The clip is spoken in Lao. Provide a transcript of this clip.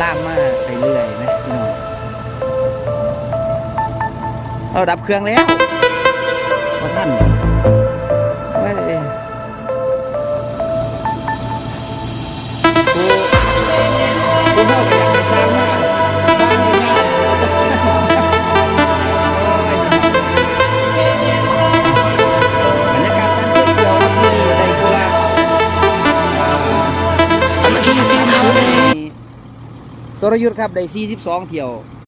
ຕາມມາເລື້ອຍໆນະພີ່ນ້ອງ. ເອົາ ດັບເຄື່ອງແລ້ວ ບໍ່ທັນ. ໂອ້ຍ ຜູ້ ຜູ້ເຮົາກໍຢາກໃຫ້ສ້າງມາ ບັນຍາກາດການທ່ອງທ່ຽວເນາະ ມື້ນີ້ໄດ້ຄົນລະ ອ່າ ສອນລະຍຸດຄັບ ໄດ້ສີ່ສິບສອງຖ້ຽວ.